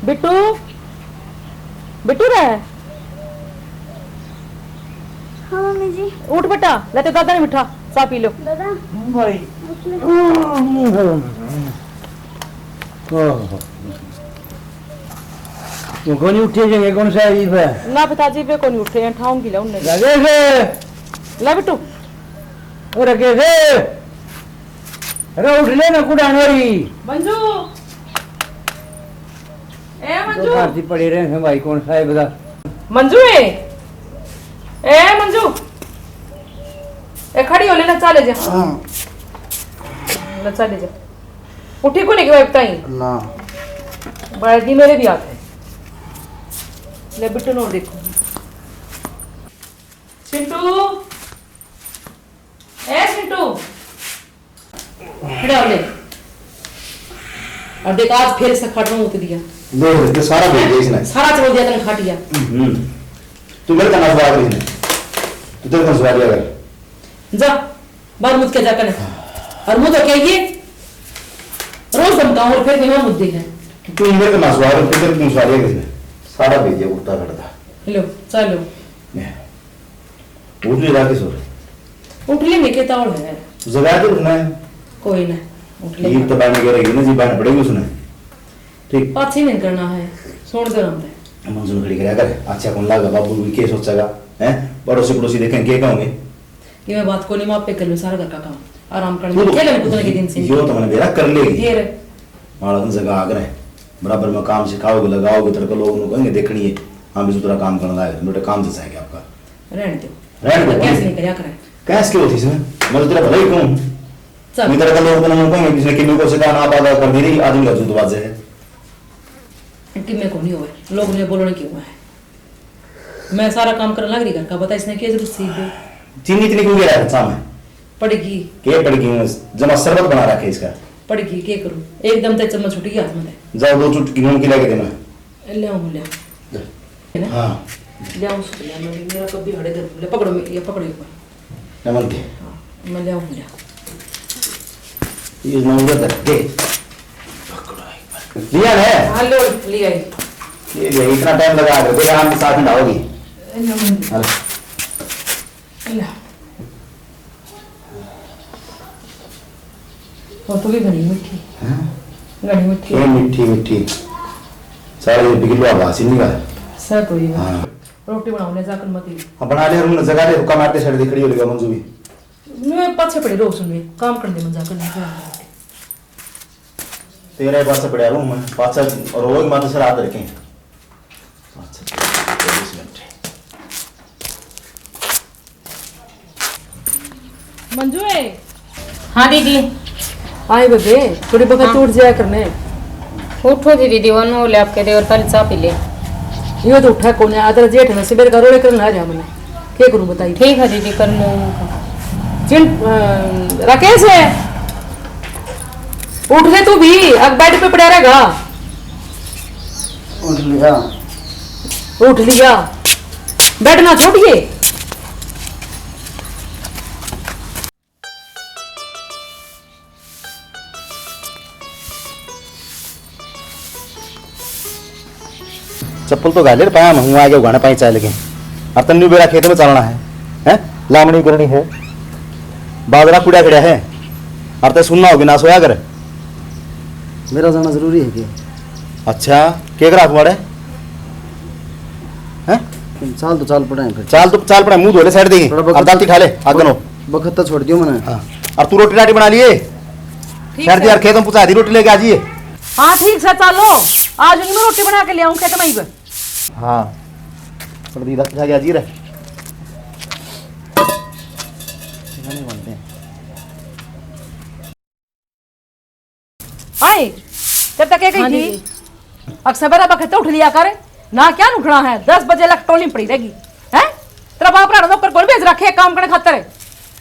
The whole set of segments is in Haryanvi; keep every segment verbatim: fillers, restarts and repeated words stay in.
बिट्टू, बिट्टू रे। हाँ मम्मी जी। उठ बेटा, ले ते दादा ने बिठा, चाय पी लो। दादा। भाई। उठ ले। ओहो। वो कौन उठे जाएंगे, कौन सा अजीब है? ना पिताजी, वे कौन उठे हैं, ठाऊंगी ले उन्हें। राजेश। ले बिट्टू। ओ राजेश। अरे उठ ले ना, कुछ आने वाली। मंजू। ए मंजू। तो भारती पड़े रहे हैं भाई, कौन सा है बता। मंजू ए। ए मंजू। ए खड़ी हो ले ना, चले जा। हाँ। ले चले जा। उठी को नहीं गई ताई? ना। बड़ा दी मेरे भी आते। ले बिट्टू नू देखो। चिंटू। ए चिंटू। खड़ा हो ले। और देख, आज फिर से खाट में मुत दिया। देख, ये सारा भेज दिया इसने। सारा छोड़ दिया तने खाटिया। हम्म। तू मेरे का नजर आ रही है। तू तेरे का नजर आ रही है। जा, बाहर मुत के जा कने। और मुँह तो कहिए, रोज धमकाऊं और फिर भी मैं मुद्दे है। तू मेरे का नजर आ रही है, फिर तेरे को नजर आ रही है किसने? सारा भेज दिया कुत्ता खड़ा था। लो, चलो। ले। उठ ले राकेश और। उठ ले, मैं के तावड़ है। जगा दे उठना है। कोई ना, उठ ले। ये तो बाने के रहेगी ना जी, बाने पड़ेगी उसने। ठीक। पाछे नहीं करना है, सुन दे रहा है। मंजू खड़ी करया कर, अच्छा कौन लागा, बाबू भी के सोचेगा, हैं? पड़ोसी पड़ोसी देखें, के कहोगे? ये मैं बात को नहीं, मैं आपे कर लूँ सारा घर का काम, आराम कर तू लूँ। तो खेलने कूदने के दिन से। यो तो मैंने बेरा कर लेगी। फिर? माड़ा तुम जगह आ करे, बराबर में काम सिखाओगे, लगाओगे, तेरे को लोग नु कहेंगे, देखनी है, हाँ, भी तेरा काम करना है, बेटा काम जैसा है क्या आपका? रहने दो। रहने दो। कैसे नहीं करया करे? कैसे के होती इसमें? मैं तो तेरा भला ही कहूँ। चल। नहीं तेरा लोग तो ना कहेंगे, किसने किन्नू को सिखा ना पाता कर दी रही, आज इनका जूत बाजे है। कि मैं को नहीं हुए, लोग ने बोलने क्यों है? मैं सारा काम करने लग रही घर का, बता इसने क्या जरूरत थी? चीनी इतनी क्यों गिरा है चाह में? पड़गी। के पड़गी हूँ? जमा शरबत बना रखे इसका। पड़गी, के करूँ? एकदम ते चम्मच छूट गया हाथ में ते। जाओ, दो चुटकी नून की लेके देना। ले आऊँ, ले आऊँ। ले। है ना? हाँ। ले आऊँ, उसको ले आऊँ, मैं, मेरा कभी हड़े दे, ले पकड़ो, मैं, ये पकड़ो एक बार। नमन के। हाँ, मैं ले आऊँ, ले आऊँ। ये नंबर धर दे। लिया है? हाँ, लो, लिया है। ये ले, इतना टाइम लगा दे, देख आराम से साथ में आओगी। नमन के। हाँ। ले। वो तो भी घणी मीठी। हाँ? घणी मीठी। ये मीठी, मीठी। सारे ये बिगलवा बासी नहीं गा। सर तो ये। हाँ। रोटी बनाओ, ले जाकर मत ही। हाँ, बना ले, रूम में जगह ले, हुक्का मारते सड़ दे, खड़ी हो लेगा मंजू भी। मैं पाछे पड़ी रो सुन, काम करने में जाकर नहीं। तेरे पाछे पड़ा रूम में, पाछे रोज माथे सर हाथ रखें। अच्छा, चौबीस घंटे। मंजू ए। हाँ दीदी। आए बेबे, थोड़ी बखत हाँ। उठ जाया करने। उठो जी दीदी, वन हो ले आपके देवर, पहले चाय पी ले। यो तो उठा कोने, आदर जेठ में से मेरे का रोले करना आ रहा मने। के करूं बताई? ठीक है दीदी, कर लो। चिन-, अ, राकेश है, उठ ले तू भी, अब बेड पे पड़ा रहेगा। उठ लिया। उठ लिया। बेड ना छोड़िए। चप्पल तो घाले रे पाया में, हूँ आगे उगाने पाई चाय लेके। अब तन्नू बेरा खेत में चलना है, हैं? लामणी करनी है। बाजरा कुड़ा खड़ा है। और ते सुनना होगी ना सोया कर। मेरा जाना जरूरी है क्या? अच्छा, के करा तुम्हारे? हैं? चाल तो चाल पड़ा है फिर। चाल तो चाल पड़ा है, मुंह धो ले साइड देगी। थोड़ा बखत और दांती खा ले, आगन हो। बखत तो छोड़ दियो मैंने। हाँ। और तू रोटी राटी बना लिए? ठीक सर जी, है। यार खेत में पहुंचा दी, रोटी लेके आ जाइए। हाँ, ठीक सर, चलो। आज मैं रोटी बना के ले आऊँ खेत में ही। हाँ। पर दी दांती खा के आ जाइए रे। नहीं बनते हैं। आए, जब तक ये गई हाँ थी, दीदी। अक्सर बेरा बखत उठ लिया कर, ना क्या उठना है, दस बजे लक टोली पड़ी रहेगी, हैं? तेरा बाप राणा नौकर कौन भेज रखे है काम करने खातर?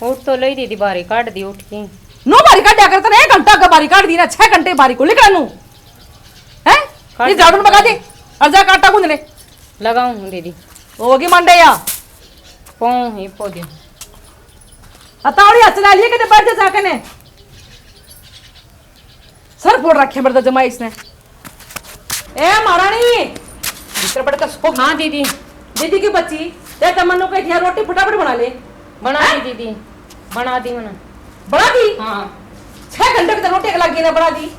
उठ तो लई दीदी, बारी काट दी उठ की। नो बारी काट दिया कर, तने एक घंटा का बारी काट दी ना, छह घंटे बारी को निकला नू, हैं? काट ये झाड़ू दी। पका दे, और जा आटा गूंद ले। लगाऊं हूँ दीदी। होगी मंडे या? पाऊँ ही पौधे। अतावड़ी हाथ चला लिए, किते बैठ जा जाके ने। सर फोड़ रखे मर्द जमाई इसने। ए महारानी, भीतर बैठ कर सो। हाँ दीदी। दीदी की बच्ची, ते तमन्नू कही थी, "यार, रोटी फटाफट बना ले।" बना दी दीदी, बना दी मैंने। बना दी? हाँ। छह घंटे की तो रोटी लग गई ना बना दी।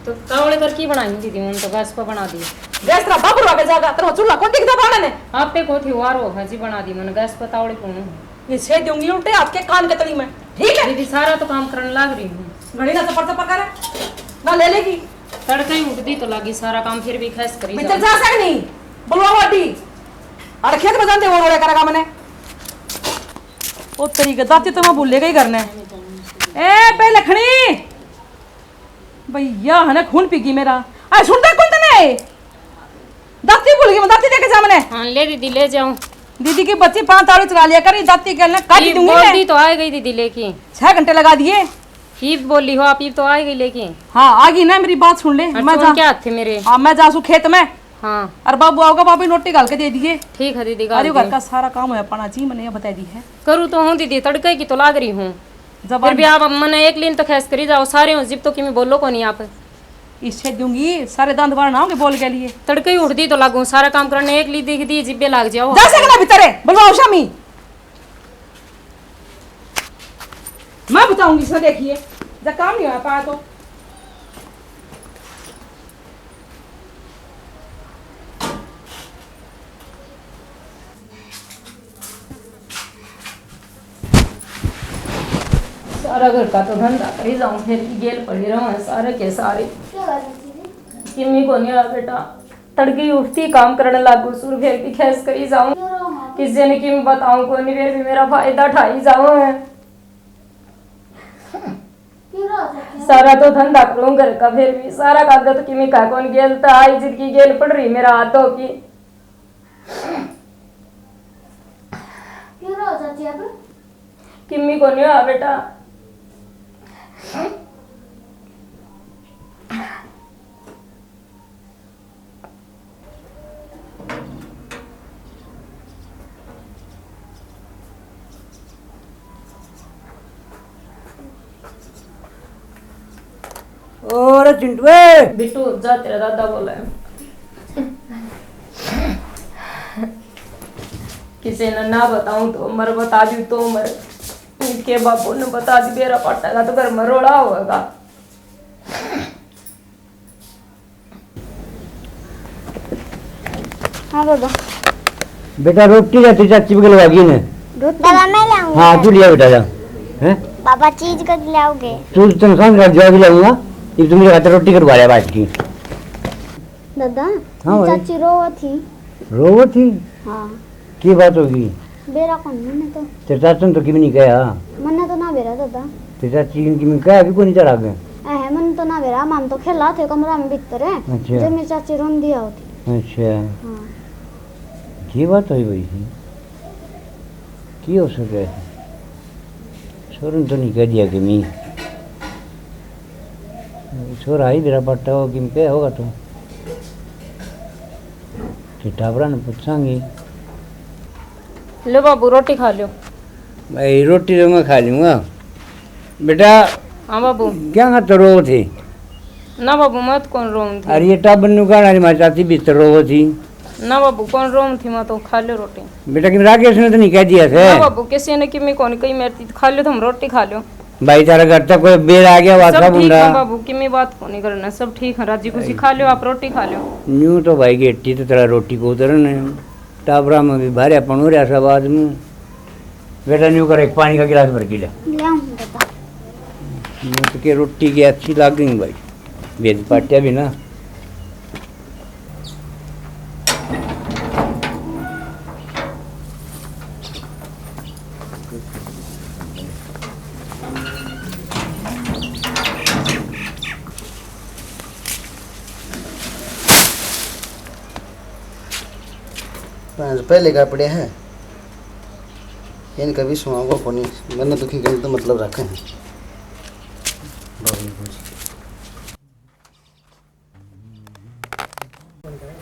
तो तावले कर की बनाई दीदी, मैंने तो गैस पर बना दी। गैस तेरा बाबू आगे जागा, तेरा चूल्हा कौन दिखता बाड़ा ने? आप पे को थी वार हो, हाँ जी, बना दी मैंने गैस पर, तावले कौन है? ये छह दूंगी उल्टे हाथ के कान के तली में, ठीक है? दीदी, सारा तो काम करने लाग रही हूँ। घड़ी ना चपर चपर कर, ना ले लेगी। तड़के ही उठती तो लागी सारा काम, फिर भी खैस करी भीतर जाओ। जा सक नहीं, बुलवा वाटी। अरे खेत में जाते वो रोड़ा करेगा मैंने। ओ तेरी के दाती तो मैं भूले गई घर ने। ए पे लखनी, भैया है ना खून पीगी मेरा। आ सुनता कौन तने? दाती भूल गई मैं, दाती देके जा मैंने। हाँ, ले दीदी, ले जाऊं। दीदी की बच्ची पांच ताली चला लिया कर, ये दाती के ना काट ये दूंगी बोल मैं। दी तो आ गई दीदी लेके। छह घंटे लगा दिए। ये बोली हो आप, ये तो आ गई लेके। हाँ, आ गई ना, मेरी बात सुन ले। और मैं चोर जा क्या हाथ थे मेरे? हाँ, मैं जा सू खेत में। हाँ। और बाबू आओगा, बाबू ने रोटी घाल के दे दिए। ठीक है दीदी, घाल अरे घर दूं। का सारा काम होया पाना जी, मैंने ये बता दी है। करूँ तो हूँ दीदी, तड़के की तो लाग रही हूँ। जब फिर भी आप मने एक लीन तो खैस करी जाओ, सारे हो जिब तो किमी बोलो को नहीं आप। इससे दूंगी, सारे दांत बाहर ना होंगे बोल के लिए। तड़के ही उठती तो लागू, सारा काम करने एक ली दिख दी, जिब्बे लाग जाओ। जा सकना भीतर है, बुलवाओ शामी। मैं बताऊंगी इसने, देखिए, जब काम नहीं हो पाया तो। सारा घर का तो धंधा करी जाऊं, फिर भी गेल पड़ी रहूं सारे के सारे। क्या बात है दीदी? किमी को नहीं आ बेटा, तड़के उठती काम करने लागू सुर, फिर भी खैस करी जाऊं। क्यों रो माँ? किसी ने किम बताऊं को नहीं, फिर भी मेरा फायदा ठाई जाऊं है। क्यों रो सके? सारा तो धंधा करूं घर का, फिर भी सारा कागज किमी का कौन गेलता, आई जिंदगी गेल पड़ रही मेरा हाथों की। क्यों रो चाची अब? किम्मी कोनी होया बेटा। और चिंटुए। बिट्टू, जा, तेरा दादा बोला है। किसी ने ना बताऊं तो मर, बता दूं तो मर। इनके बापू ने बता दी, बेरा पाटेगा तो घर में रोला होगा। हाँ दादा। बेटा, रोटी रहती चाची भी लगा दी ने। रोटी? दादा, मैं लाऊंगा। हाँ, तू लिया बेटा, जा। हैं? पापा, चीज कद लाओगे? तू तनख्वाह कर जवाब लाऊंगा। ये तुम मेरे खातिर रोटी करवा लिया बात की। दादा, हाँ भाई। चाची रोवो थी। रोवो थी? हाँ। की बात होगी? बेरा कौन मन्ने तो। तेरे चाचा ने तो किम नहीं कहा? मन्ने तो ना बेरा दादा। तेरे चाची ने किम कहा भी कोनी तेरा आगे? ऐ, मन्ने तो ना बेरा, मन तो खेला थे कमरा में भीतर है। अच्छा। जब मेरी चाची रोंदी आओ थी। अच्छा। हाँ। की बात हुई भाई थी? की हो सके? छोरे ने तो नहीं कह दिया कि मैं। छोरा ही बेरा पाटा हो, किम पे होगा तो। तो टाबरा ने पूछांगे। लो बाबू, रोटी खा लो। भाई, रोटी तो मैं खा लूंगा। बेटा, हाँ बाबू। क्या खातर रो थे? ना बाबू, मैं तो कौन रोऊं थी। अरे, ये टाबर नु गाना री मारी चाची भीतर रो थी। ना बाबू, कौन रोऊं थी, मैं तो खा लो रोटी। बेटा, कि राकेश ने तो नहीं कह दिया थे? ना बाबू, किसी ने किमी कौन कही मेरी थी, खा लो तुम रोटी खा लो। भाई, तेरा घर तक कोई बेर आ गया, वासा सब ठीक बुंडा। है बाबू, किमी बात को नहीं करना, सब ठीक है, राजी खुशी खा लो, आप रोटी खा लो। न्यू तो भाई, गेटी तो तेरा रोटी को उधर ने। टाबरा में भी भारे अपन हो रहा सब आदमी। बेटा, न्यू कर, एक पानी का गिलास भर के ले। ले आऊं दादा। न्यू तो के रोटी की अच्छी लाग गई भाई, भेज पाटिया भी ना। पहले का पड़े हैं, इनका भी सुहाओगा कोनी। मैंने दुखी करने तो मतलब रखे हैं।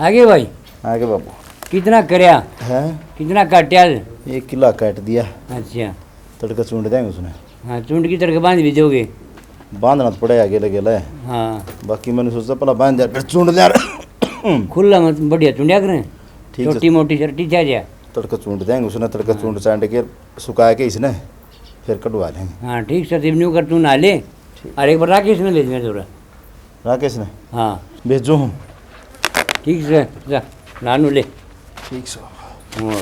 आगे भाई। आगे बाबू। कितना करया? हैं? कितना काट्या? एक किलो काट दिया। अच्छा। तड़के चूंड देंगे उसने। हाँ, चूंड की तड़के बांध भी दोगे? बांधना तो पड़ेगा गेले गेले। हाँ। बाकी मैंने सोचा पहला बांध दिया, फिर चूंड लिया। हम्म। खुला मत, बढ़िया चुंडिया करें। ठीक है। छोटी मोटी शर्टी चाह जा। तड़का चूंड देंगे उसने, तड़का हाँ। चूंड चांड के सुखा के इसने फिर कटवा लेंगे। हाँ, ठीक से, इब न्यू कर, तू नहा ले। ठीक। और एक बार राकेश ने भेजना जरूर। राकेश ने? हाँ। भेजो हूँ। ठीक से, जा, नहा नू ले। ठीक से। हाँ।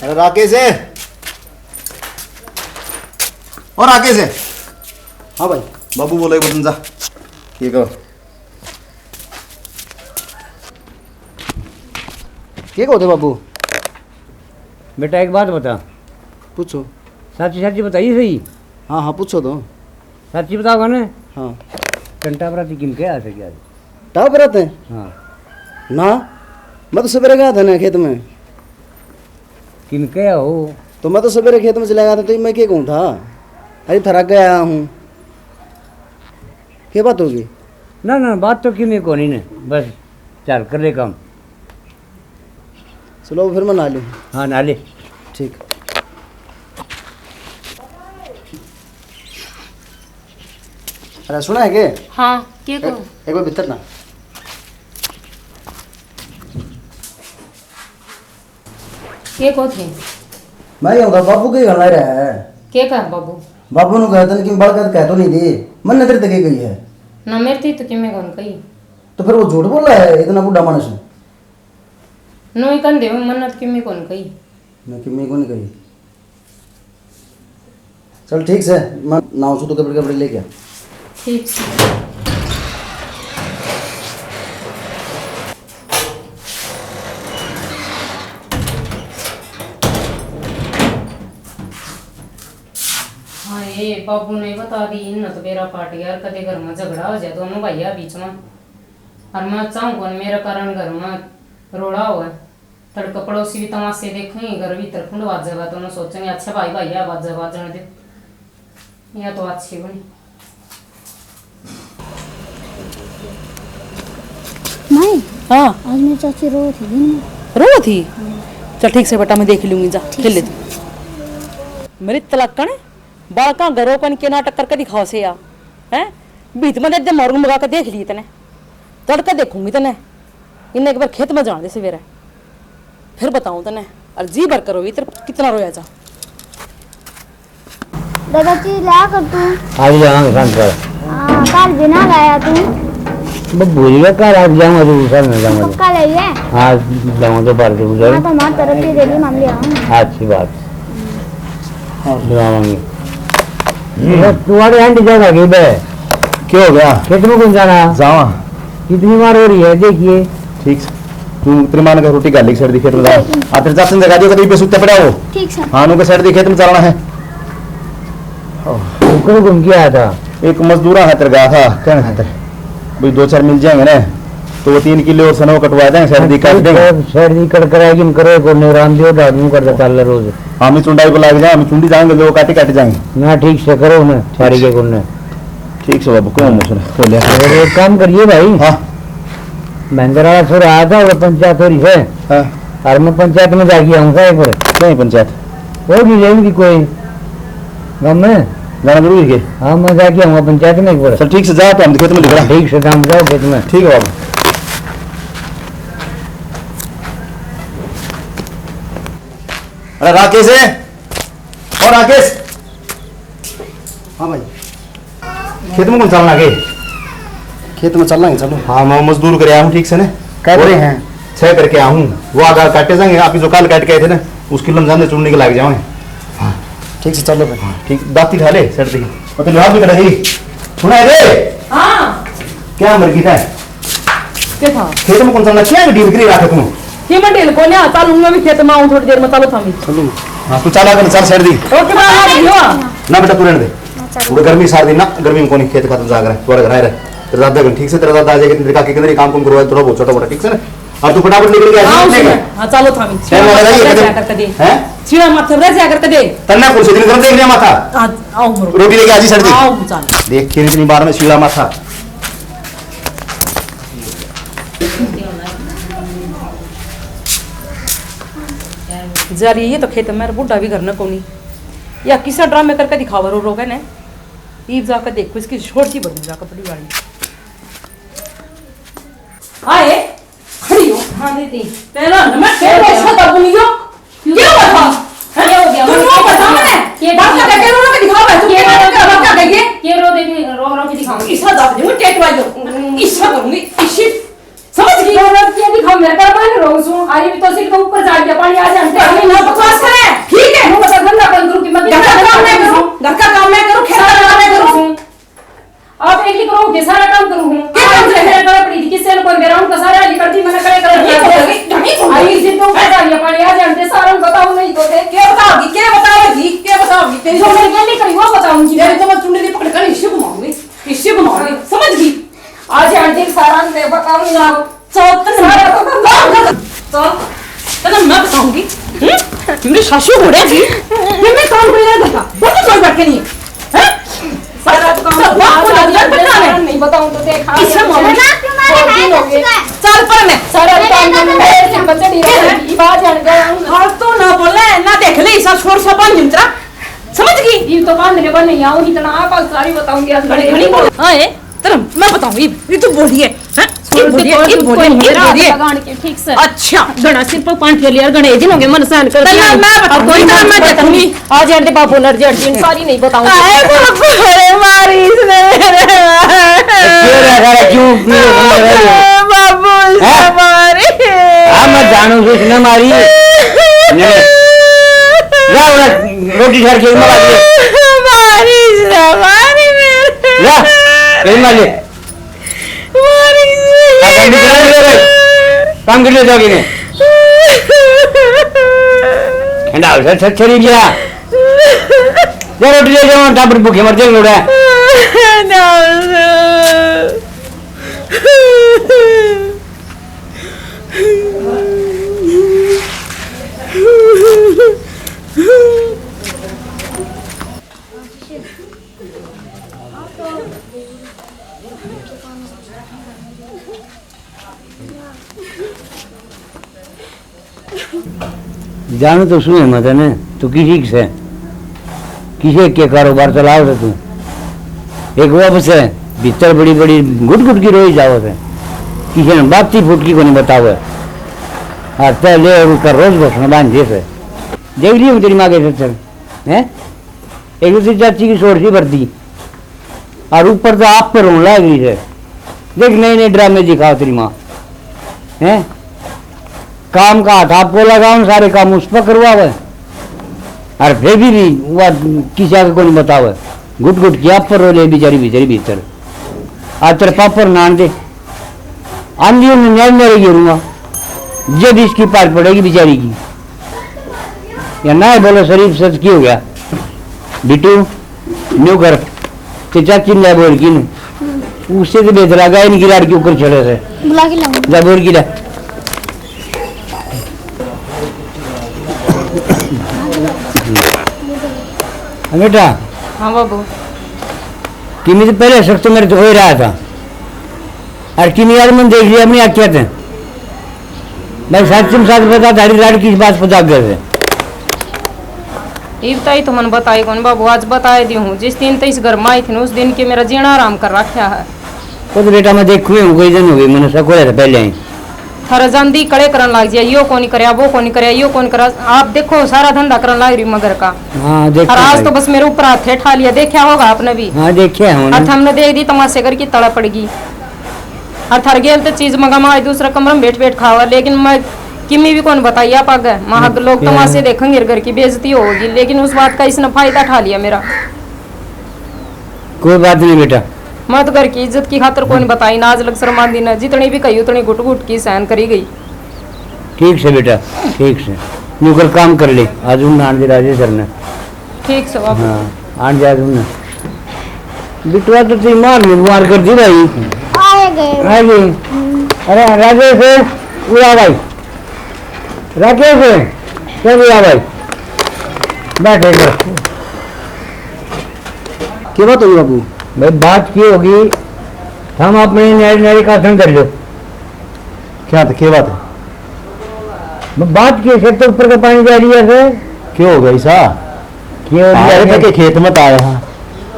अरे राकेश है? और राकेश है? हाँ भाई। बाबू बोले, एक बटन जा। ये करो। के कहते बाबू? बेटा, एक बात बता। पूछो। साची साची बताइए सही। हाँ, हाँ, पूछो तो। साची बताओगा ना? हाँ। तन टापरा थी किन के आ सके आज? टापरा थे? हाँ। ना, मैं तो सवेरे गया था ना खेत में। किन के हो? तो मैं तो सवेरे खेत में चला गया था, तो मैं क्या कहूँ था? अरे, थरा के आया हूँ। क्या बात होगी? ना, ना, बात तो किन्हें कोनी ने, बस चल कर ले काम। चलो, फिर मैं नहा लूँ। हाँ, नहा ले। ठीक। अरे, सुना है के? हाँ, के एक, को? एक बार भीतर ना। के को थे? मैं ये होगा, बाबू के घर में रहा है। के कहा बाबू? बाबू ने कहा, तन की बालका तो कह तो नहीं दी, मन नजर तक गई है। ना, मेरे ती तो किमे कौन कही। तो फिर वो झूठ बोल रहा है, इतना बूढ़ा मानस है। नो ही कंधे में मन्नत किमे कौन कही। मैं किमे कौन कही। चल ठीक से, मैं नहाऊं सूं, तो कपड़े, कपड़े लेके आ। ठीक से। हाँ, ये बाबू ने बता दी, इन तो बेरा पाट गया, कदे घर में झगड़ा हो जाए दोनों भैया बीच में। और मैं चाहूँ कौन मेरे कारण घर में रोला हो। तड़के पड़ोसी भी तमाशे देखेंगे, घर भीतर खुंड बाजेगा, तो उन्हें सोचेंगे, "अच्छा भाई, भाई है, बाजे बाजण दे।" या तो अच्छी बनी। माई, हाँ। आज मेरी चाची रो थी दिन में। रो थी? हाँ। चल ठीक से बेटा, मैं देख लूंगी, जा ठीक खेल ले से। तू। मेरी तलाकण बालका घरों कन के नाटक करके दिखाओ से या, हैं? भीत में दे दे, मारू मगा के देख ली तने। तड़के देखूंगी तने। इन्हें एक बार खेत में जान दे सवेरे, फिर बताऊं तने। और जी भर करो इतर कितना रोया जा। दादाजी, ला कर तू। आज जाऊंगा दुकान पर। हाँ, कल बिना लाया तू। मैं भूल गया, कल आज जाऊंगा, तो दूसरा नहीं जाऊंगा। पक्का ले ये? हाँ, जाऊंगा तो बार दूंगा। हाँ, तो हमारी तरफ से दे दी, हम ले आऊंगा। अच्छी बात। हाँ। दिलावांगे। हम्म। तुम्हारे आंटी जगह गई बे। क्या हो गया? खेत में कौन जाना? जावा। कितनी बार हो रही है, देखिए। ठीक से। तू तेरी माँ ने कहा रोटी खा ली, सर दी खेत में जाना। आ, तेरे चाचा ने जगा दियो, कभी पे सुत्ते पड़ा हो। ठीक सर। हाँ, उनके सर दी खेत में चलना है। ऊपर घूम के आया था। एक मजदूरा खातर गया था, कहने खातर। भाई, दो चार मिल जाएंगे ना, तो वो तीन किलो और सनो कटवा देंगे, सर दी काट देंगे। सर दी कट कराएगी, हम करो, को राम दियो, डाल दूं, कर दे, चल रोज। हम ही चुंडाई को लाग जाए, हम चुंडी जाएंगे, जो काटे काटे जाएंगे। ना, ठीक से करो ना, सारी के कोने। ठीक से बाबू, कौन है सुना? बोलिया। अरे, एक काम करिए भाई। हाँ। महेंद्र वाला छोरा आया था, वो पंचायत हो रही है। हाँ। और मैं पंचायत में जाके आऊंगा एक बार। कहीं पंचायत? वो भी रहेगी कोई गाँव में। जाना जरूरी है? हाँ, मैं जाके आऊंगा पंचायत में एक बार। चल ठीक से जा, तो हम खेत में निकला। ठीक से, हम जाओ खेत में। ठीक है बाबू। अरे राकेश है? और राकेश? हाँ भाई। खेत में कौन चलना के? खेत में चलना है, चलो। हाँ, मैं मजदूर करे आया हूँ, ठीक से ने? कर रहे हैं। छह करके आया हूँ। वो आगा काटे जाएंगे, आप जो काल काट के आए थे ना, उस किलो में जाने चुनने के लाग जाओ। हाँ। ठीक से चलो भाई। हाँ, ठीक, दाती खा ले, सर दी। और तो जवाब भी कटा ही। सुना है रे? हाँ। क्या मर गई था? के था? खेत में कौन सा नचिया के ढील करी रखे तू? ये मैं ढील को ना, चालू मैं भी खेत में आऊं थोड़ी देर में, चालो थामी। चलो। हाँ, तू चाला कर, चाल साइड दी। ओके, मैं आ रही हूँ। ना बेटा, तू रहने दे। हाँ, चलो। उड़े गर्मी सार दी ना, गर्मी में कोनी खेत खत्म जा कर, थोड़ा घर आए रहे। तेरे दादा को ठीक से, तेरा दादा आ जाएगा, तेरे काके किधर ही काम कुम करवाए, थोड़ा बहुत छोटा मोटा, ठीक से ना? और तू फटाफट निकल के आ हाँ, जाइए, उसमें। ठीक है? हाँ, चालो थामी। टाइम लगा रही है, रह कदम। जाकर कदे। हैं? सीधा माथे रह जाकर कदे। तन्ना कौन से दिन कर देख लिया माथा? आज आओ मरो। रोटी लेके आ जी साइड दी। आओ, चाल। देख के इतनी बार में सीधा माथा। जा रही है तो खेत में, बूढ़ा भी घर न कोनी। या किसा ड्रामे करके दिखावा रो रोगे ने। ईब जाकर देखो इसकी छोटी सी बनी जाकर बड़ी वाली। हाँ दीदी। तेरा नमक तेरा ऐसा दबुनियो। क्या हुआ था? हैं? क्या हो गया? तू रो बता मैंने। क्या बात क्या क्या रो रो के दिखाओ भाई, तू क्या क्या क्या बात क्या कही है? क्या रो दे के, रो रो के दिखाओ। ईसा दब दूंगी टेट वाली। ईसा करूंगी, इसी। समझ गई? रो रो के दिखाओ, मेरे घर में रो सू। अरे भी तो सिर के ऊपर जा गया पानी, आ जाए। अरे ना बकवास करे, ठीक है? मैं बता धंधा बंद करूँ कि मैं घर का काम मैं करूँ, घर का काम मैं करूँ, खेत का काम मैं करूँ। आप एक ही करो के सारा काम करूँ हूँ। क्या काम करे? मेरा कड़ा पड़ी थी, किससे न कोई मेरा उनका सारा लिख कर दी, मैंने कड़े कर ये दिया। बोलोगी, नहीं बोलोगी। आई इसी तो ऊपर जा गया पानी, आ जानते सारा बताओ नहीं तो थे। क्या बताओगी, क्या बताओगी, क्या बताओगी? तेरी जो मैंने पहले करी वो बताऊंगी तेरी मैं। तो मैं चुंडी पकड़ कर इसी घुमाऊंगी, इसी घुमाऊंगी, समझ गई? आज आंटी सारा ने बताऊंगी ना। चल, तन्ने सारा तो काम कर। चल, तन्ने मैं बताऊंगी। हम्म? मेरे सासू हो रहे जी। ये मैं काम कर रहा था। वो तो चल बैठ के नहीं। हैं? सारा काम सब बात को लग जाए, पता नहीं। नहीं बताऊं तो देख, इससे मामला बहुत दिन हो गए। चल पर मैं। सारा काम तो मैं मेरे से बच्चे नहीं रहे। ये बात जान गया हूँ। हाँ, तो ना बोले, ना देख ले, ऐसा शोर सा बन निमतरा। समझ गई? ये तो बांधने पर नहीं आऊँ, इतना आप सारी बताऊंगी, आज घड़ी घड़ी बोल। हाँ, ए, तेरा मैं बताऊँ, ये, ये तो बोलिए, हैं? ये बोलिए, ये बोलिए, ये बोलिए। ठीक से। अच्छा, घना सिर पर पानी फेर लिया, घने दिन हो गए मन सहन कर दिया। मैं बताऊँ, अब कोई ना, मैं देखूंगी। आज यार दे बाबू नर जड़ दिन सारी नहीं बताऊंगी। आए बाबू, अरे मारी इसने मेरे। क्यों रे, क्यों, क्यों रे? बाबू, हैं? मारी। हाँ, मैं जानू से इसने मारी। नहीं। जा, उन्हें रोटी छाड़ के मरा दिए। मारी इसने, मारी मेरे। जा, कहीं मार ले। मारी इसने। काम कर ले जाओगे ने। ठंडा हो जा, छछरी लिया। ले रोटी ले जाओ, टाबर भूखे मर जाएंगे उड़ा। जान तो सुने मत ने, तू किसी से, किसे के कारोबार चलाओ से तू। एक वो बस है, भीतर बड़ी बड़ी घुट घुट की रोई जाओ से। किसी ने बात ही फुटकी को नहीं बताओ है। आज पहले और उसका रोज घोषणा बांध दे से। देख लियो तेरी माँ के सच्चर, हैं? एक दूसरी चाची की छोड़ सी वर्दी। और ऊपर तो आप पे रोन लाग रही है। देख, नए नए ड्रामे दिखाओ तेरी माँ, हैं? काम का हाथ आपको लगाओ, सारे काम उस पर करवावे। और फिर भी, भी वह किसी आगे को नहीं बतावे। घुट घुट के आप पर रो ले बेचारी भीतर ही भीतर। आज तेरे पापड़ नान दे। आंधी में न्याय मेरे गिरूंगा, जब इसकी पार पड़ेगी बेचारी की। या ना बोलो शरीफ सच की हो गया। बिट्टू, न्यू कर, ते चाची ने बोल की ने। उससे तो बेहतर आ गया, इनकी लाड़ के ऊपर चढ़े थे। बुला के लाऊं। जा बोल की ले। हाँ बेटा। हाँ बाबू। किमी तो पहले शक तो मेरे तो हो ही रहा था। और किमी यार मन देख लिया अपनी आँखें से। भाई सच में सच बता, थारी लाड़ किस बात पर जाग गए थे? इब ताई तो मन बताई कौन बाबू, आज बताए दी हूँ। जिस दिन तो इस घर में आई थी ना, उस दिन के मेरा जीना आराम कर रखा है। खुद बेटा मैं देखू हूँ, कई दिन हो गए, मैंने सकोड़ा था पहले ही। थारा जांदी कड़े करन लाग जिया, यो कोनी करया, वो कोनी करया, यो कोनी करा। आप देखो, सारा धंधा करन लाग रही मैं घर का। हाँ, देखो और आज भाई। तो बस मेरे ऊपर हाथ ठा लिया, देखा होगा आपने भी। हाँ, देखा है और हमने। हमने देख दी तमाशे करके तड़ा पड़ गई। और थार गेल तो चीज मंगा, मैं दूसरा कमरा में बैठ बैठ खावा, लेकिन मैं किमी भी कौन बताई आप आगे। मैं हक लोग तमाशे देखेंगे, घर की बेइज्जती होगी, लेकिन उस बात का इसने फायदा ठा लिया मेरा। कोई बात नहीं बेटा। मैं तो घर की इज्जत की खातर कोई नहीं बताई, नाज लग शर्मांदी ने, जितनी भी कही उतनी घुट घुट की सहन करी गई। ठीक से बेटा, ठीक से। न्यू कर काम कर ले, आज उन आन दे राजे सर ने। ठीक से बाबू। हाँ, आन दे आज उन। बिटवा तो तेरी माँ ने मार कर दी भाई। आए गए। आ गए। अरे राजे से उड़ा भाई। राकेश, चल या भाई, बैठ इधर। क्या बात होगी बाबू? भाई, बात ये होगी, हम अपने न्यारी न्यारी का आसन कर लो। क्या था, क्या बात है? मैं बात की, सिर तो ऊपर का पानी जा रही है से। क्या हो गया ऐसा? क्यों अरे लिया? मैं के खेत में तो आया हाँ,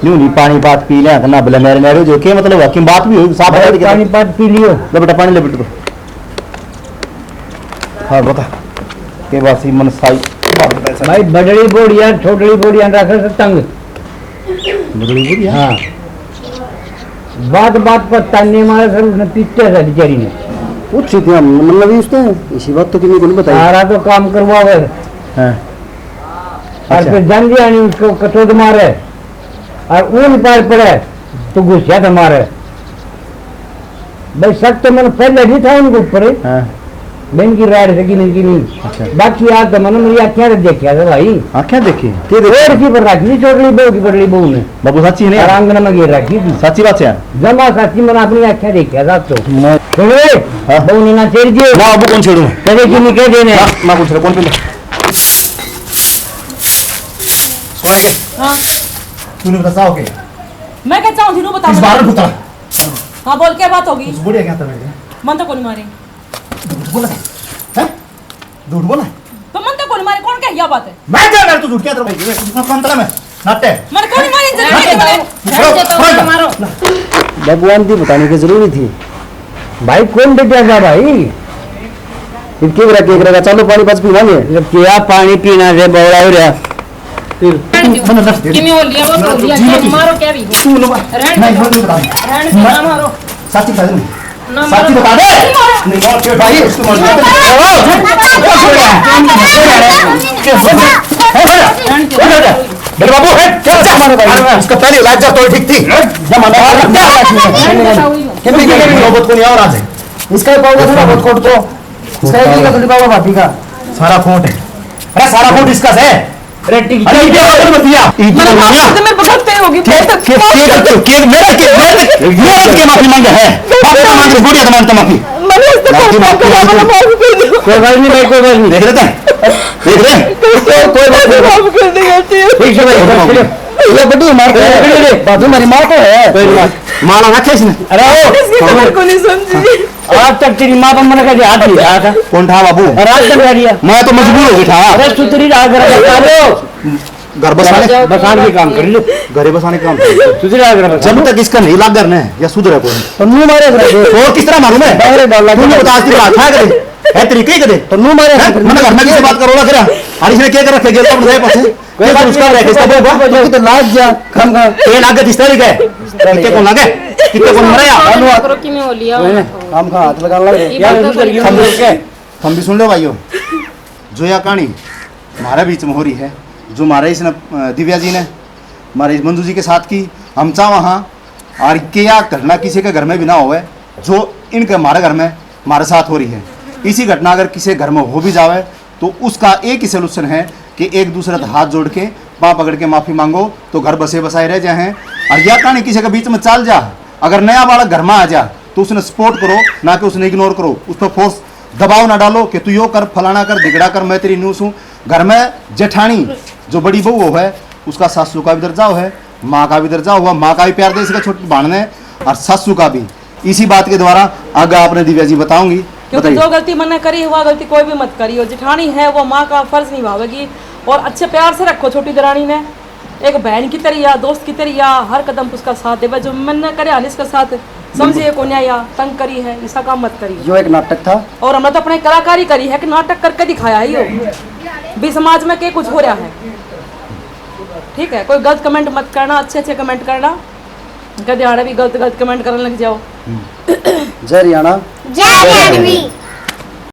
न्यू नहीं पानी पात पी लिया था ना, बोले मेरे मेरे जो के मतलब है कि बात भी हुई, साफ भाई, बता दे। पानी पात पी लियो। ले बेटा, पानी ले बेटा। हाँ, बता। के बासी मन साई बात बता सर। भाई, बड़ली बोड़िया, छोटली बोड़िया रखे से तंग। बड़ली बोड़िया? हाँ। बात बात पर ताने मारे सर, उसने पीटे सर बेचारी ने। पूछी थी हम, मतलब, उसने इसी बात तो किसी को नहीं बताई। सारा तो काम करवावे। हाँ। और अच्छा। फिर जान दिया नहीं, उसको कचोद मारे और ऊन पार पड़े तो गुस्सा था मारे। भाई, शक तो मैंने पहले भी था उनके ऊपर। हाँ। मैं इनकी राड से गिनी, गिनी। अच्छा। बाकी आज तो मैंने मेरी आँखें से देखा था भाई। आँखें देखी? के देखी? रोड की पर रखी थी, छोटली बहू की, बड़ली बहू ने। बाबू, साची नहीं? और आंगन में गिर रखी थी। साची बात है? जमा साची, मैंने अपनी आँखें देखा था तो। मैं सुन रे, हाँ। बहू ने ना छेड़ दिए। ना, बाबू, कौन छेड़ू? तेरे की नहीं कह देने। ना, ना, कौन छेड़ू? कौन पहले? कौन है? हाँ। तूने बता, चाहो के? मैं क्या चाहूँ थी, नू बता इस मुझे। बार बता। हाँ, बोल, क्या बात होगी? उस बुढ़िया क्या था मेरे? मन तो कोनी मारे। झूठ बोला था? हैं? झूठ बोला? तो मन तो कोनी मारे, कौन कह या बात है? मैं क्या कर, तू झूठ क्या तेरे भाई? ये कौन तेरा मैं? नाटे। मन कोनी मारे, जरा रहने दो, मारे। रहने दो, मारो। भगवान की बताने की जरूरी थी। भाई, कौन डटा था भाई? इनके बरा के करेगा? चलो, पानी पास पीवांगे। जब क्या पानी पीना रे, बौला हो रहा। फिर रहने दो। मैंने रख दे। किमें हो लिया, वो तो हो लिया, जी, क्या जी। मारो, क्या भी हो। तू लो, रहने मैं दो। बोल रहा हूँ। रहने दो, मैं ना मारो। साची बता दे। ना साची मारो। बता दे। नहीं मारो। नहीं, और फिर भाई, उसको मत मारो। रहने दो। मेरे बाबू है, क्या, क्या मारो भाई? इसका पहले इलाज जा तो ठीक थी। जमाना कितनी, कितनी नौबत को नहीं और आज है। इसका ही पाऊंगा थोड़ा बहुत कोट तो। इसका एक ही का थोड़ी पाऊंगा भाभी का। सारा खोट है। अरे, सारा खोट इसका से। अरे, टिक, अरे, टिक, ये और मत दिया। ये तो मैंने माफ कर दिया। कर दे, मेरे को गलती हो गई। के, के, के, के, के, मेरा के, मेरा के, मेरा के माफी मांगा है। बाप का मांग, बुढ़िया का मांगता माफी। मैंने इससे माफी, माफ कर दिया, माफी। मैंने माफ कर दिया। कोई बात नहीं भाई, कोई बात नहीं। देख लेते हैं। देख रहे हैं? कोई, कोई बात नहीं। माफ कर देगा, ठीक। ठीक है भाई, ठीक है। ये बड़ी मार है। बाबू, मेरी माँ तो है। कोई बात। माला रखे इसने। अरे, ओ। इसकी कदर को नहीं समझी। आज तक तेरी माँ पर मैंने कभी हाथ नहीं उठाया था। कौन था बाबू? रात कर दिया। मैं तो मजबूर हो गया था। अरे, सुधरी रहा, घर बसा लो। घर बसाने? बसाने के काम कर लो। घरे बसाने के काम कर लो। सुधरी रहा, घर बसा। जब तक इसका नहीं लाग घर ने, या सुधरे कोई। तो मुंह मारे घर के। और किस तरह मारूं मैं? बाहर डाल ला। तू नहीं बता, आज तेरी बात था कदे? है तरीके कदे? तो मुंह मारे हैं? घर में। मैंने घर में किसी बात करो ना, फिर। और इसने क्या कर रखे? गेल तो बताए पाछे। कोई बात उसका नहीं, रखे, इसका कोई बात बोल। नहीं। तो लाग जा, खाम खा। ये लाग इस तरह के। कितने को लागे? कितने को मरा या? करो, किमें हो लिया। कोई ना, खाम खा हाथ लगा लग रहे। ये यार, बात उधर तो क्यों हम बोल के? थम भी सुन लो भाइयों, जो या कहानी म्हारे बीच में हो रही है, जो म्हारे इसने, अ, दिव्या जी ने म्हारे इस मंजू जी के साथ की, हम चाह वहाँ और के या घटना किसी के घर में भी ना होवे, जो इनके म्हारे घर में म्हारे साथ हो रही है। इसी घटना अगर किसी घर में हो भी जावे, तो उसका एक ही solution है कि एक दूसरे से हाथ जोड़ के, पाँव पकड़ के माफी मांगो, तो घर बसे बसाए रह जाए हैं। और या कहानी किसी के बीच में चल जा, अगर नया बालक घर में आ जा, तो उसने support करो, ना कि उसने ignore करो, उस पर force दबाव ना डालो कि तू यो कर, फलाना कर, धिगड़ा कर, मैं तेरी नूस हूँ। घर में जेठानी जो बड़ी बहू हो है, उसका सासू का भी दर्जा हो है, माँ का भी दर्जा हुआ, माँ का भी प्यार दे सके छोटी भाण ने, और सासू का भी। इसी बात के द्वारा आगे आपने दिव्या जी बताऊंगी। क्योंकि बताइए। जो गलती मैंने करी, वह गलती कोई भी मत करियो। जेठानी है, वो माँ का फर्ज निभावेगी, और अच्छे प्यार से रखो छोटी दरानी ने। एक बहन की तरह या दोस्त की तरह या हर कदम उसका साथ देवे। जो मैंने करे हाल इसका साथ, समझिए, कोन्या या तंग करी है, ऐसा काम मत करिए। यो एक नाटक था। और हमने तो अपने कलाकारी करी है कि नाटक करके दिखाया है यो, भी समाज में के कुछ हो रहा है। ठीक है, कोई गलत comment मत करना, अच्छे अच्छे comment करना। कदे आड़े भी गलत गलत comment करने लग जाओ। जय हरियाणा। जय हरियाणवी।